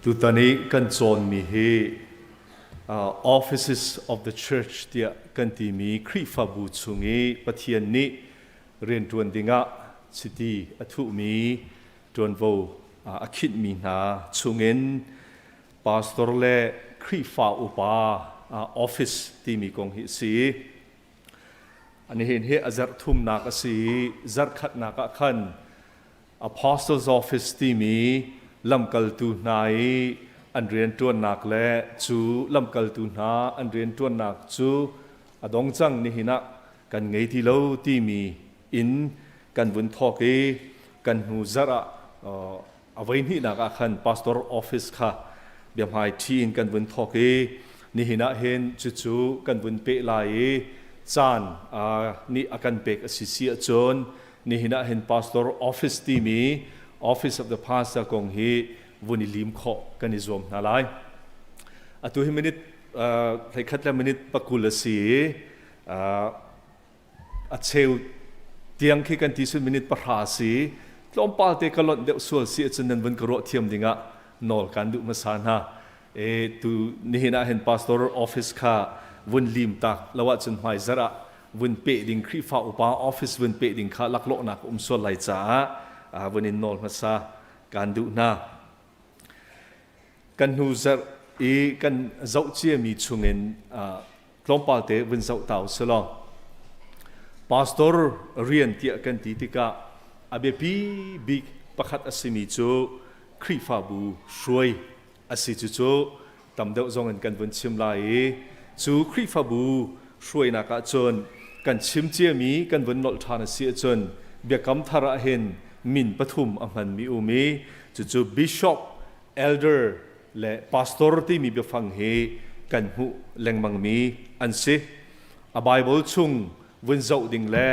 Tutan i kan cawnmi hi Offices of the Church tiah kan timi Khrihfabu chung i Pathian nih rianṭuan dingah chiti a thuhmi ṭuanvo a khinhmi hna chungin pastor le Khrihfa upa office timi kong hi a si. Nihin hi a zarh thumnak a si i zarh khatnak ah khan Apostles Office timi lamkaltu hna i an rianṭuannak le cu lamkaltu hna an rianṭuannak cu a dong cang nihin ah kan ngei ti lo timi in kan vun thawk i kan hnu zarh ah a voi hnihnak ah khan pastor office kha biahmai ṭhi in kan vun thawk i nihin ah hin cucu kan vun peh lai i caan nih a kan pek a si si ahcun nihin ah hin pastor office timi office of the pastor kong hi vun i lim khawh kan i zuam hna lai. Atu hi minute 11 le minute 20 a si i a cheu tiang khi kan ti sun minute 10 a si. Tlawmpal te ka lonh deuh sual si ahcun nan vun ka ruah thiam dingah nawl kan duh hmasa hna. E tu nihin ah hin pastor office kha vun lim tak lo ahcun hmai zarh ah vun peh ding Khrihfa upa office vun peh ding kha laklawhnak um sual lai caah vun in nawl hmasa kan duh hna. Kan hnu zarh i kan zoh ciami chungin tlawmpal te vun zoh ta usilaw pastor rian tiah kan ti tikah a biapi bik pakhat a simi cu Khrihfabu hruai a si. Cucu tam deuh zong in kan vun chim lai i cu Khrihfabu hruainak ahcun kan chim ciami kan vun nolh ṭhan a si ahcun Biakam Thar ah hin min pathum a hmanmi um i cucu bishop, elder le pastor timi biafang hi kan hmuh lengmangmi an si. A Bible chung vun zoh ding le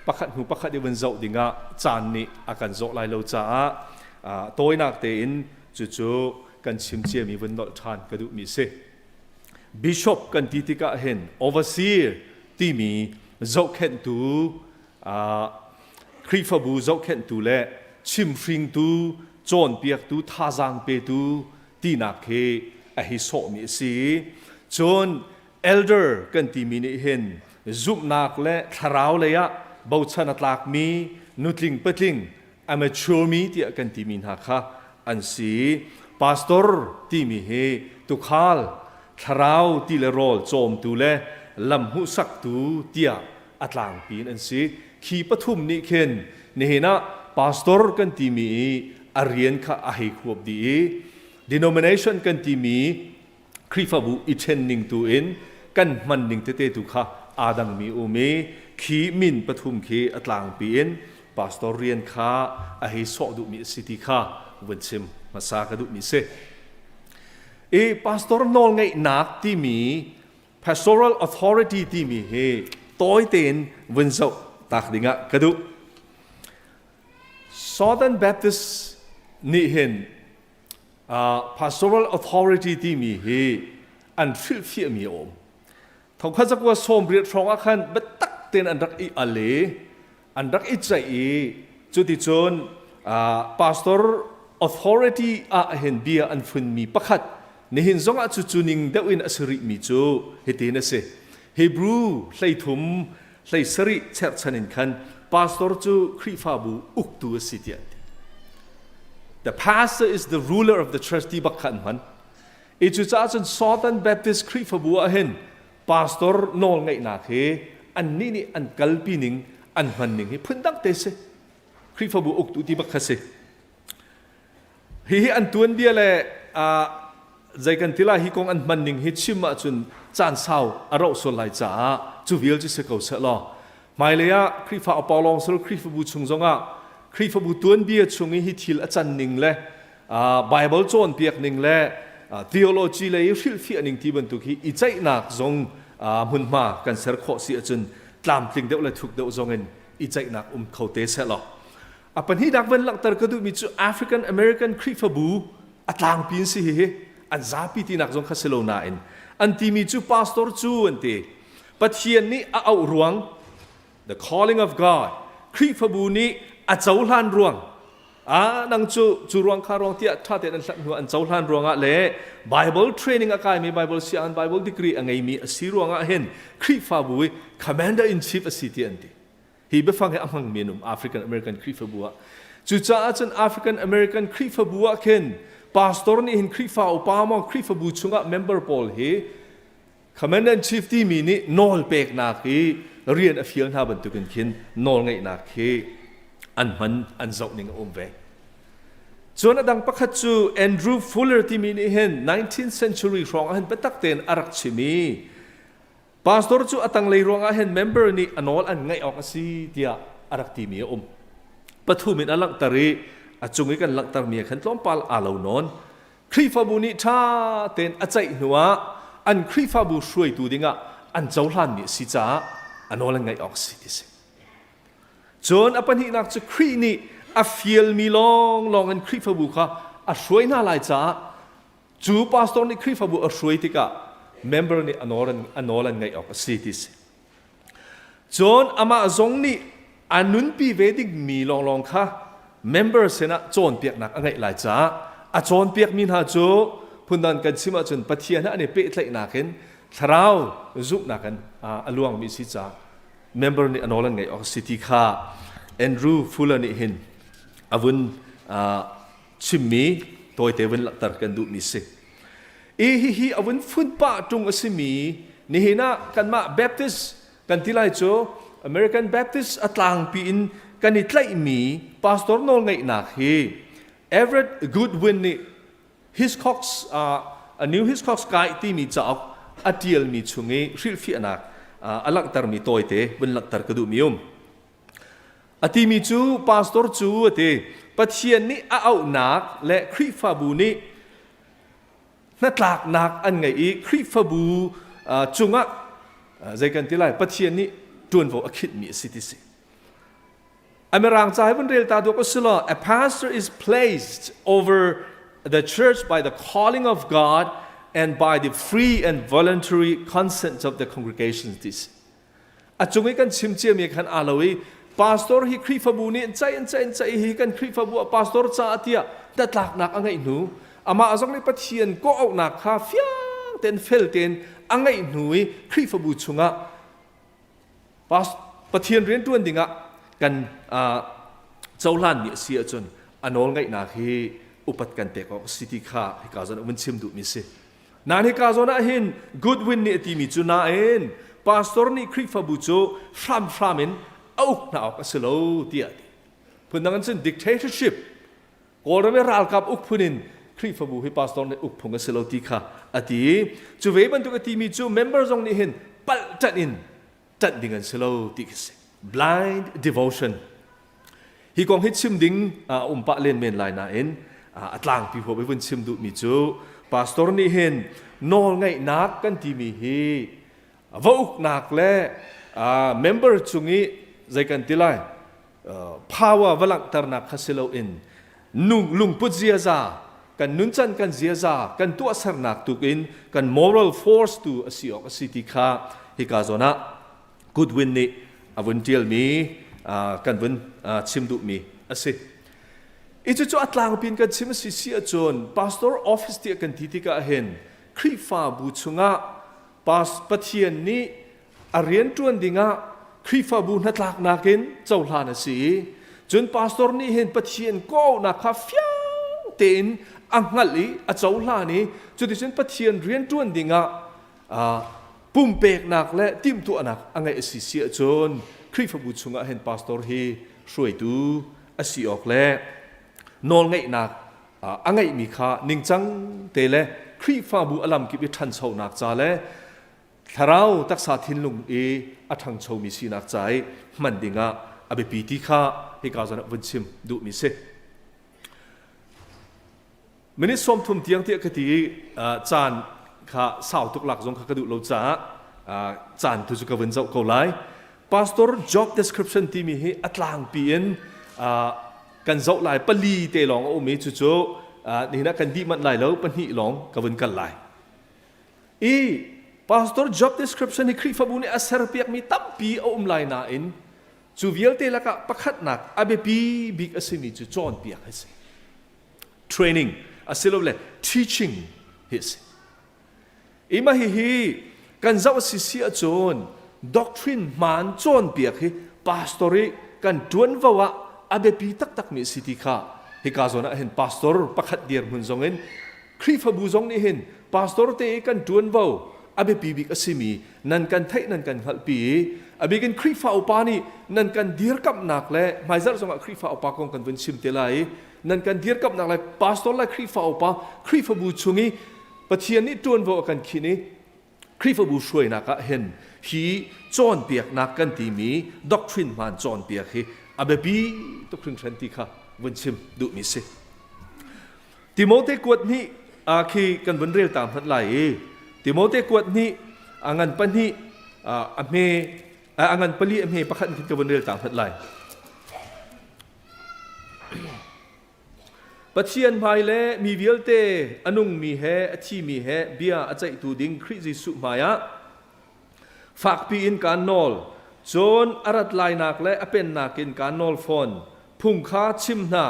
pakhat hnu pakhat i vun zoh dingah caan nih a kan zawh lai lo caah tawinak tein cucu kan chim ciami vun nolh ṭhan ka duhmi si. Bishop kan ti tikah hin overseer timi zohkhenhtu, Khrihfabu zohkhenhtu le chimhringtu, cawnpiaktu, thazaang petu tinak hi a hi sawhmi a si. Cun elder kan timi nih hin zumhnak le thlarau lei ah bochan a tlakmi nutling patling a mature mi tiah kan timi hna kha an si. Pastor timi hi tukhal, thlarau ti le rawl cawmtu le lam hmuhsaktu tiah a tlangpi in an si. Khi pathum nih khin nihin ah pastor kan timi i a rian kha a hei khuap dih i denomination kan timi Khrihfabu i ṭhen ning tu in kan hman ning tete tu kha aa dangmi um i khi min pathum khi a tlangpi in pastor rian kha a hei sawh duhmi a si ti kha vun chim hmasa ka duhmi si. I pastor nawlngeihnak timi pastoral authority timi hi tawi tein vun zoh tak dingah ka duh. Southern Baptist nih hin pastoral authority timi hi an hrilhfiahmi a um. Thongkhat zakua 80 hrawng ah khan biatak tein an rak i al i an rak i ceih i cuticun pastor authority ah hin bia an funmi pakhat nihin zongah cu cu ning deuh in a si rihmi cu hitin a si. Hebrew 13 17 cherhchan in khan pastor cu Khrihfabu uktu a si tiah an ti. The pastor is the ruler of the church ti bak kha an hman. I cucaah cun Southern Baptist Khrihfabu ah hin pastor nawl ngeihnak hi annih nih an kalpi ning an hman ning hi phundang te si. Khrihfabu uktu ti bak kha si. Hihi an tuanbia le zei kan ti lai hi kong an hman ning hi chim ahcun caan sau a rauh sual lai caah cu vial cu si ko seh law hmailei ah Khrihfa upa lawng silo Khrihfabu chung zongah Khrihfabu tuanbia chung i hi thil a can ning le Bible cawnpiak ning le theology lei i hrilhfiah ning ti bantuk hi i ceihnak zong hmunhma kan ser khawh si ahcun tlamtling deuh le thuk deuh zong in i ceihnak um kho te seh law A pahnihnak van langhter ka duhmi cu African American Khrihfabu a tlangpi in si hihi an zapi tinak zong kha si lo nain an timi cu pastor cu an ti Pathian nih a auh ruang the calling of God Khrihfabu nih a cohlan ruang. A nang cu cu ruang kha ruang tiah ṭha tein an hlat hnu an cohlan ruangah le Bible training a kaimi Bible sianginn Bible degree a ngeimi a si ruangah hin Khrihfabu i commander in chief a si ti an ti. Hi biafang hi a hmangmi an um African American Khrihfabu ah. Cucaah cun African American Khrihfabu ah khin pastor nih hin Khrihfa upa maw Khrihfabu chungah member pawl hi commander in chief timi nih nawl peknak hi rian a fial hna bantukin khin nawl ngeihnak hi an hman an zoh ning a um ve. Cun a dang pakhat cu Andrew Fuller timi nih hin 19th century hrawng ah hin biatak tein a rak chim i pastor cu a tanglei ruangah hin member nih a nawl an ngaih awk a si tiah a rak timi a um. Pathum in a langhter i a cung i kan langhtermi ah khan tlawmpal aa lo nawn. Khrihfabu nih ṭha tein a ceih hnuah an Khrihfabu hruaitu dingah an cohlanmi a si caah a nawl an ngaih awk a si ti si. Cun a pahnihnak cu Khrih nih a fialmi lawnglawng in Khrihfabu kha a hruai hna lai caah cu pastor nih Khrihfabu a hruai tikah member nih a nawl an ngaih awk a si ti si. Cun amah zong nih a nunpi ve dingmi lawnglawng kha member sinah cawnpiaknak a ngeih lai caah a cawnpiakmi hna cu phundang kan chim ahcun Pathian he an i pehtlaihnak in thlarau zumhnak in a luangmi si caah member nih a nawl an ngeih awk a si ti kha Andrew Fuller nih hin a vun chimmi tawite vun langhter kan duhmi si. I hihi a vun fun pah ṭung a simi nihin ah kanmah Baptist kan ti lai cu American Baptist a tlangpi in kan i tlaihmi pastor nawlngeihnak hi Everett Goodwin nih Hiscox a New Hiscox Guide timi cauk a ṭialmi chung i hrilhfiahnak a langhtermi tawite vun langhter ka duhmi um. A timi cu pastor cu a ti Pathian nih a auhnak le Khrihfabu nih hnatlaknak an ngeih i Khrihfabu cungah zei kan ti lai Pathian nih ṭuanvo a khinhmi a si ti si. A mirang ca hi vun rel ta duak u silaw a pastor is placed over the church by the calling of God and by the free and voluntary consent of the congregation ti si. A cung i kan chim ciami khan aa lo i pastor hi Khrihfabu nih an ceih an ceih an ceih hi kan Khrihfabu ah pastor caah tiah hnatlaknak a ngeih hnu amah zong nih Pathian kawhauhnak kha fiang tein fel tein a ngeih hnu i Khrihfabu chungah Pathian rianṭuan dingah kan cohlanmi a si ahcun a nawl ngeihnak hi upat kan pek awk a si ti kha hika zawn ah vun chim duhmi a si. Nain hika zawn ah hin Goodwin nih a timi cu nain pastor nih Khrihfabu cu hramhram in a uk hna awk a si lo tiah a ti. Phundang in cun dictatorship Kawlram i ralkap uk phun in Khrihfabu hi pastor nih uk phung a si lo ti kha a ti. Cu ve bantuk a timi cu member zong nih hin palh ṭanh in ṭanh ding an si lo ti khi si. Blind devotion. Hi kong hi chim ding a um pah len men lai nain a tlangpi huap i vun chim duhmi cu pastor nih hin nawlngeihnak kan timi hi va uknak le member cung i zei kan ti lai power va langhternak kha si loin lungput ziaza kan nuncan kan ziaza kan tuahsernak tukin kan moral force tu a si awk a si ti kha hika zawn ah Goodwin nih a vun ṭialmi kan vun chim duhmi a si. I cucu a tlangpi in kan chim a si si ahcun pastor office tiah kan ti tikah hin Khrihfabu chungah Pathian nih a rianṭuan dingah Khrihfabu hnatlaknak in cohlan a si i cun pastor nih hin Pathian kawhauhnak kha fiang tein a hngalh i a cohlan i cuticun Pathian rianṭuan dingah pumpeknak le timhtuahnak a ngeih a si si ahcun Khrihfabu chungah hin pastor hi hruaitu a si awk le nawlngeihnak a ngeihmi kha ningcang te le Khrihfabu a lamkip i ṭhanchonak ca le thlarau taksa thinlung i a ṭhangchomi sinak ca i hman dingah a biapi ti kha hika zawn ah vun chim duhmi si. Minute 30 tiang tiah ka ti i caan kha sau tuk lak zong kha ka duh lo caah caan tu cu ka vun zoh ko lai. Pastor job description timi hi a tlangpi in kan zoh lai pali te lawng a um i cucu nihin ah kan dih manh lai lo pahnih lawng ka vun kal lai. I pastor job description hi Khrihfabu nih a serpiakmi tampi a um lai nain. Cu vialte lakah pakhatnak a biapi bik a simi cu cawnpiak hi a si. Training asilole teaching hi a si. Ima hihi kan zoh a si si ahcun doctrine hmaan cawnpiak hi pastor i kan ṭuanvo ah a biapi taktakmi a si ti kha hika zawn ah hin pastor pakhat dirhmun zong in Khrihfabu zong nih hin pastor te i kan ṭuanvo a biapi bik a simi nan kan theih nan kan hngalhpi i a bik in Khrihfa upa nih nan kan dirkamhnak le hmaizarh zongah Khrihfa upa kong kan vun chim te lai i nan kan dirkamhnak le pastor le Khrihfa upa Khrihfabu chung i Pathian nih ṭuanvo a kan khinh i Khrihfabu hruainak ah hin hi cawnpiaknak kan timi doctrine hmaan cawnpiak hi a biapi tuk hringhran ti kha vun chim duhmi si. Timote kuat hnih khi kan vun rel ta hmanh lai i Timote kuat hnih a ngan pahnih a hme a ngan pali a hme pakhat in ka vun rel ta hmanh lai. Pathian hmai le mi vialte a nungmi he a thimi he bia a ceihtu ding Khrih Jesuh hmaiah fakpi in kaan nawl. Cun a rat lainak le a pennak in kaan nawl fawn. Phung kha chim hna.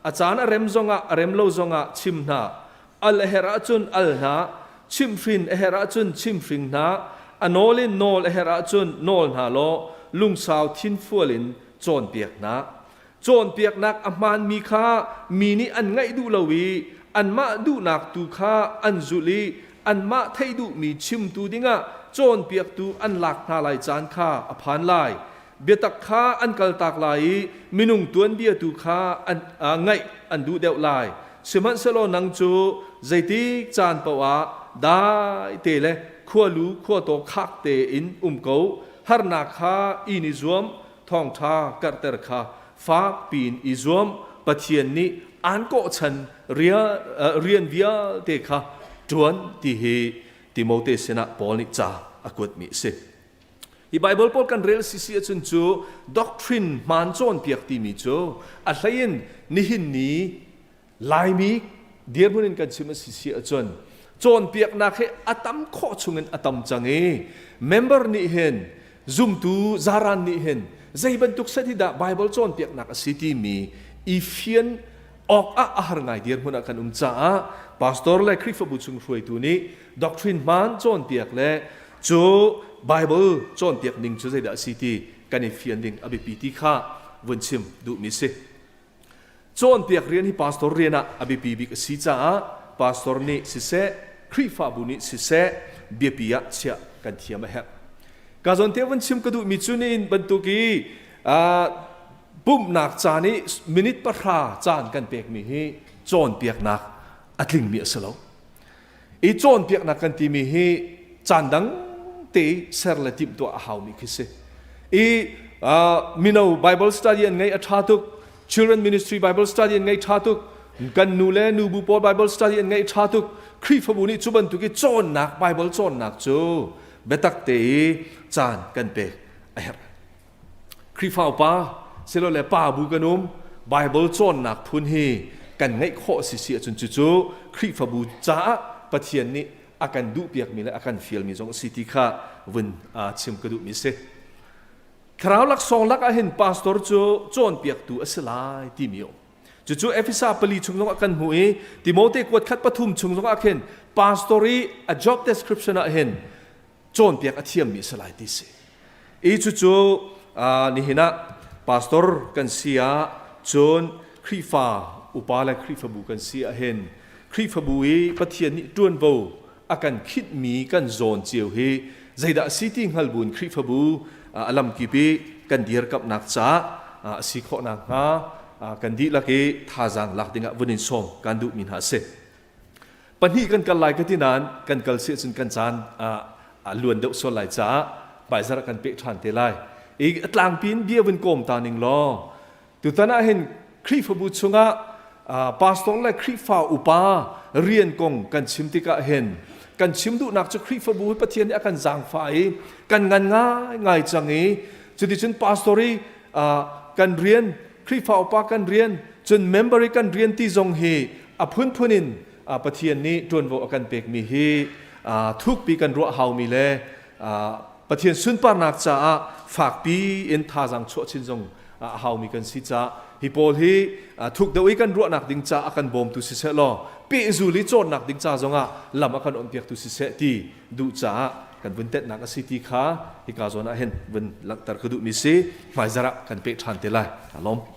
A caan a rem zongah a rem lo zongah chim hna. Al a herh ahcun al hna. Chimhhrin a herh ahcun chimhring hna. A nawl in nawl a herh ahcun nawl hna law lungsau thinfual in cawnpiak hna. Cawnpiaknak a hmaanmi kha mi nih an ngaih duh lo i anmah duhnak tu kha an zulh i anmah theih duhmi chimtu dingah cawnpiaktu an lak hna lai caan kha a phan lai. Biatak kha an kaltak lai i minung tuanbia tu kha an, ngaih an duh deuh lai. Sihmanhsehlaw nang cu zeitik caan paoh ah dai te le khualu khuataw khak tein um ko, harnak kha in i zuam, thawngṭha karhter kha fak piin i zuam Pathian nih aan kawhchan rian vialte kha ṭuan ti hi Timote sinah Paul nih ca a kuatmi a si. Hi Bible pawl kan rel sisi ahcun cu doctrine hmaan cawnpiak timi cu a hleiin nihin ni Laimi dirhmun in kan chim a si si ahcun cawnpiaknak hi a tam khawh chungin a tam cang i member nih hin zumtu zaran nih hin zei bantuk set hi dah Bible cawnpiaknak a si timi i fian awk ah a har ngai dirhmun ah kan um caah pastor le Khrihfabu chung hruaitu nih doctrine hmaan cawnpiak le cu Bible cawnpiak ning cu zeidah a si ti kan i fian ding a biapi ti kha vun chim duhmi si. Cawnpiak rian hi pastor rian ah a biapi bik a si caah pastor nih siseh, Khrihfabu nih siseh biapi ah chiah kan thiam a herh. Ka zawn te vun chim ka duhmi cu nihin bantuk i pumhnak caan i minute 10 caan kan pekmi hi cawnpiaknak a tlingmi a si lo. I cawnpiaknak kan timi hi caan dang te ser le timhtuah a haumi khi si. I mino Bible study an ngei a ṭha tuk, children ministry Bible study an ngei ṭha tuk, kan nu le nubu pawl Bible study an ngei ṭha tuk. Khrihfabu nih cu bantuk i cawnnak Bible cawnnak cu biatak te i caan kan pek a herh. Khrihfa upa silole pa bu kan um Bible cawnnak phun hi kan ngeih khawh si si ahcun cucu Khrihfabu caah Pathian nih a kan duhpiakmi le a kan fialmi zong a si ti kha vun chim ka duhmi si. Thlarau laksawng lak ah hin pastor cu cawnpiaktu a si lai timi a um. Cucu Efesa pali chung zongah kan hmuh i Timote kuat khat pathum chung zongah khin pastor i a job description ah hin cawnpiak a thiammi a si lai ti si. I cucu nihin ah pastor kan si ah cun Khrihfa upa le Khrihfabu kan si ah hin Khrihfabu i Pathian nih ṭuanvo a kan khinhmi kan zawn cio hi zeidah a si ti hngal buin Khrihfabu a lamkip i kan dirkamhnak caah a si khawh nakhnga kan dihlak i thazaang lak dingah vun in sawm kan duhmi hna a si. Pahnih kan kal lai ka ti nain kan kal si ahcun kan caan a luan deuh sual lai caah hmaizarh kan peh ṭhan te lai. I a tlangpi in bia vun kawm ta ning law tutan ah hin Khrihfabu chungah pastor le Khrihfa upa rian kong kan chim tikah hin kan chim duhnak cu Khrihfabu hi Pathian nih a kan zaangfah i kan ngan ngaingai cang i cuticun pastor i kan rian Khrihfa upa kan rian cun member i kan rian ti zong hi a phunphun in Pathian nih ṭuanvo a kan pekmi hi thukpi kan ruah haumi le Pathian sunparnak caah fakpi in thazaang chuah chin zong a haumi kan si caah hi pawl hi thuk deuh i kan ruahnak ding ca a kan bawmtu siseh law pehzul i cawnnak ding ca zongah lam a kan onpiaktu siseh ti duh caah kan vun tenhnak a si ti kha hika zawn ah hin vun langhter ka duhmi si. Hmaizarh ah kan peh ṭhan te lai. Ka lawm.